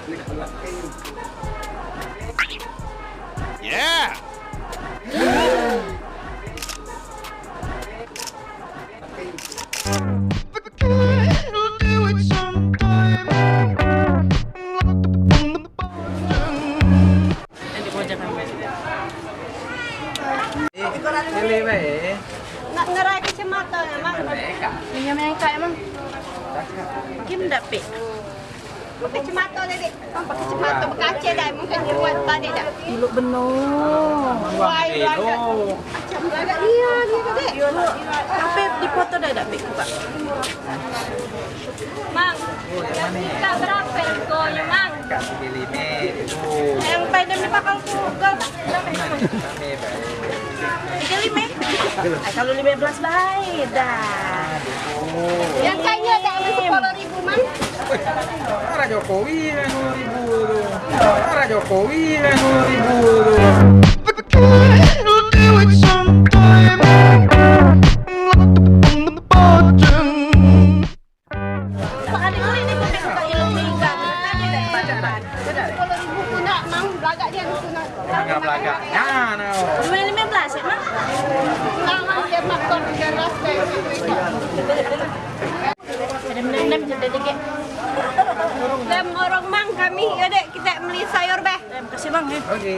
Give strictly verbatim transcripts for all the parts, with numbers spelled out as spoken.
Yeah. Pilih bae. Nak ngerai kacamata ya, Mang? Iya, Mang, kayak, Mang. Kim dapik. Kacamata dah, Dek. Nampak kacamata bekaca dah, mungkin jeruan tadi dah. Ilok bener. Wah, belagak. Macam belagak dia, dia tu, Dek. Tapi di foto dah, dah, Bik, buka. Mang, minta berapa harganya, Mang? Yang paling bakal ku gol, Bang. Tiga lima. Eh, kalau lima belas baik dah. Yang kayaknya ada sepuluh ribu, Mang. Arah Jokowi lah dua ribu tu. Arah Jokowi lah dua ribu tu. Sepuluh ribu pun nak, Mang, belagak dia tu nak. Belagak, belagak. Ya, no. Dua lima belas ya, Mang? Nah, Mang, dia makan dia rasa. Ada menem-menem cerita dikit. Lem orang, Mang, kami ya, Dek, kita beli sayur beh. Lem, kasih, Mang, ya. Oke.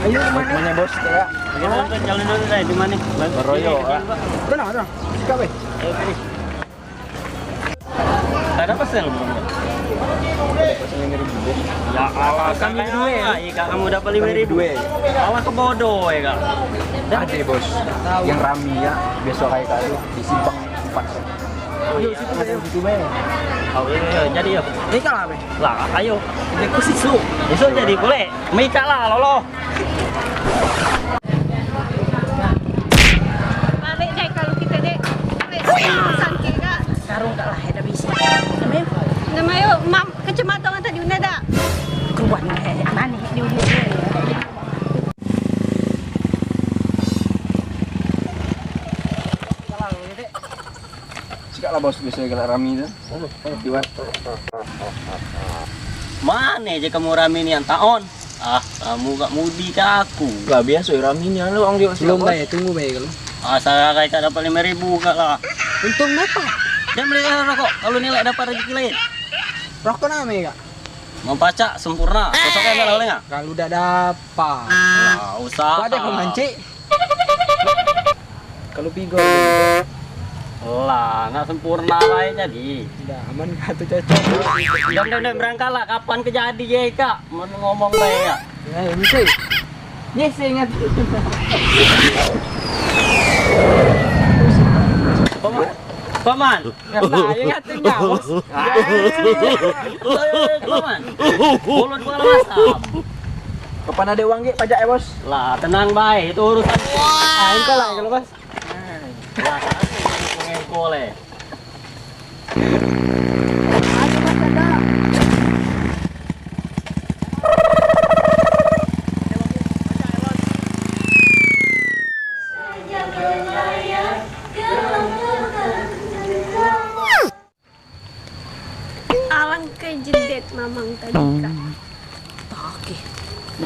Ayo, mana, Bos? Kita nonton calon dulu deh, di mana? Beroyo, ah. Udah, udah. Sikap, weh. Ayo, sini. Tak ada pasal, Bang. Ya Allah, kami dua. Iya, Kak, kamu dapat lima ribu. Awak ke bodoh ya, Kak. Ada, Bos. Yang rami ya, besok hari kali di simpang empat. Yo, situ, yo, situ, Bang. Oh, iya, iya, jadi ya. Ini kalah, Bang. Lah, ayo. Ini ke situ. Besok jadi boleh. Mika lah, lolo. Balik deh kalau kita dek. Balik sangke kak. Karung kak lah, ada bisi. Nama yuk? Nama yuk, mam, kecamatan tadi una dak? Keruan, eh, manih di ulu. Sikak lah bos, biasa galak rami tu. Mane je kamu rami nian taon? Ah, kamu gak mudi ke aku? Lah biaso rami nian lu wong dio. Belum bayar, tunggu bayar kalu. Asal agak kak dapat lima ribu kak lah. Untung berapa? Dia beli rokok, kalau nilai dapat rezeki lain. Rokok name kak? Mau pacak sempurna, besok kan boleh nggak? Kalu dak dapat. Lah, usah. Kau ada pemancik? Kalu pigo. Lah, nak sempurna bae jadi. Dah, aman katu cocok. Dam, dam, dam, berangkat lah. Kapan ke jadi ye kak? Mau ngomong bae ya. Ya, ya, mesti. Yes, ingat. Paman. Paman. Ngatai ngatai nyaus. Mulut gua lemas. Kapan ada uang gek pajak ya bos? Lah tenang bae, itu urusan. Ah, engkau lah kalau bos. Lah, aku ngengkol eh. Alangke jedet mamang tadi kak.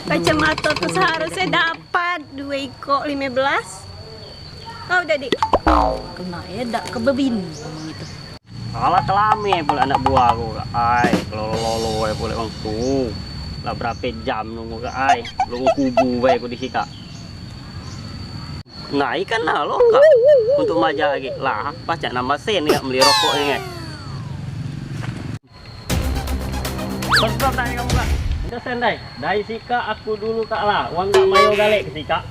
Kacamata tu seharusnya dapat dua ikok lima belas. Kau jadi kena edak ke bebin mamang itu. Alah kelame pulek anak buah aku kak. Ai, lolo-lolo bae pulek wong tu. Lah berape jam nunggu kak ai. Nunggu kubu bae aku di sikak. Nah, ikan nah lo kak. Untuk majak lagi. Lah, pacak nambah sen kak beli rokok ni kak. Bos, bos, tanya kamu kak. Minta sen dai. Dai sikak aku dulu kak lah. Wang kak mayo galek ke sikak.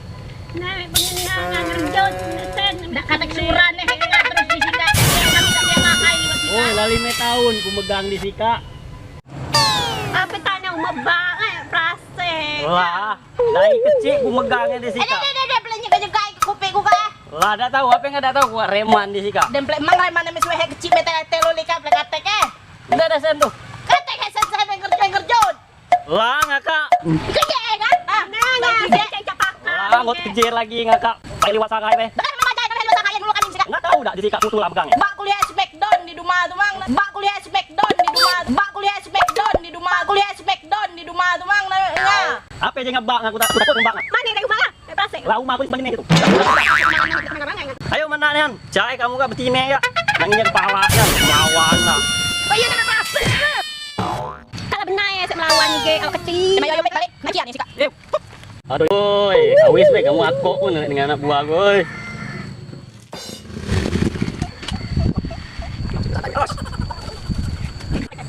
Nah, pengenangan kerja, sen. Dak kata kesuran deh, kena terus di sikak. Kami tak kena hai waktu itu. Oi, lah lime taun ku megang di sikak. Apa tanya umah bang, eh, plastik. Lah, dari kecil ku megang di sikak. Eh, deh, deh, deh, deh, belanja ke jegai ke kuping ku kah? Lah, dak tahu, apa yang dak tahu, ku reman di sikak. Dan plek mang reman ame suwe kecil, mete telo lika, plek katek, eh. Dak ada sen tu. Katek, eh, sen, sen, kerja, kerja. Lah, ngakak. Kerja, eh, kan? Ah, nah, nah, kerja. Lah, ngot kejer lagi ngakak. Pai liwat sarai be. Dah kan memang jai, kan liwat sarai dulu kami sikak. Enggak tahu dak di sikak kutu lah pegang. Bak kuliah Smackdown di rumah tu, Mang. Bak kuliah Smackdown di rumah. Bak kuliah Smackdown di rumah. Bak kuliah Smackdown di rumah tu, Mang. Nah, nah. Apa je ngebak aku tak, aku takut ngebak. Mana kayu bak? Kayu plastik. Lah, rumah aku di sebelah ni tu. Ayo, mana ni, An? Cai kamu kak betine kak. Nang ini kepala kan. Lawan lah. Oh iya, kayu plastik. Kalau benar ya, saya melawan ni, gek. Kalau kecil. Emang ayo, ayo, balik. Nak kian ni sikak. Eh. Aduh, oi, awis bae kamu akok pun dengan anak buah aku, oi.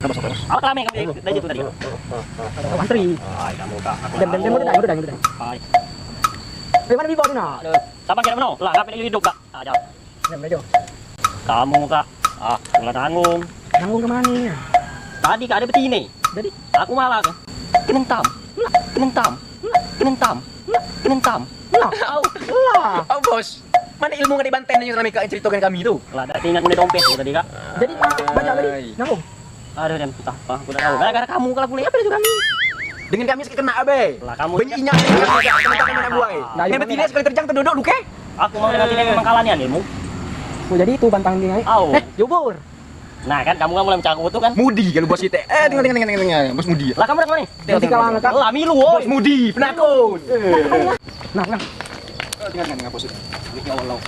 Apa kelame kamu dari situ tadi? Antri. Ai, kamu kak, aku. Dem, dem, dem, tahu. Udah dah, udah dah, udah dah. Ai. Eh, mana Bibo ni nak? Aduh, sabar kira mano? Lah, ngapain hidup kak? Ah, jauh. Diam aja. Kamu kak, ah, mulai tanggung. Tanggung ke mana? Tadi kak ada betine. Jadi? Aku malah ke. Kenentam. Kenentam. Kenentam. Kenentam. Lah. Au. Lah. Au, bos. Mana ilmu ngadek banten yang selama kak ceritakan kami tu? Lah, dak ingat guna dompet tu tadi kak. Jadi, banyak tadi? Ai. Nanggung. Aduh, dan entah apa, aku dak tahu. Gara-gara kamu kalau boleh. Apa itu kami? Dengan kami sakit kena abe. Lah, kamu banyak inyak dengan kami, teman-teman anak buah. Nah, yang betine sekali terjang terduduk luke. Aku mau dengan sini memang kalah nian ilmu. Oh, jadi itu bantang dia. Au. Eh, jubur. Nah, kan kamu kan mulai mencangkut tu kan. Mudi kalau bos kita. Eh, tengok, tengok, tengok, tengok, tengok. Bos Mudi. Lah, kamu dak mana? Nanti kalah kak. Lah, milu, oi. Bos Mudi, penakut. Nah, nah. Eh, tengok, tengok, tengok, bos. Ya Allah.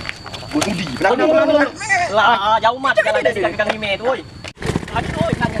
Bos Mudi, penakut. Lah, jauh mat kalau ada sikak kang lime tu, oi. Aduh, oi, kang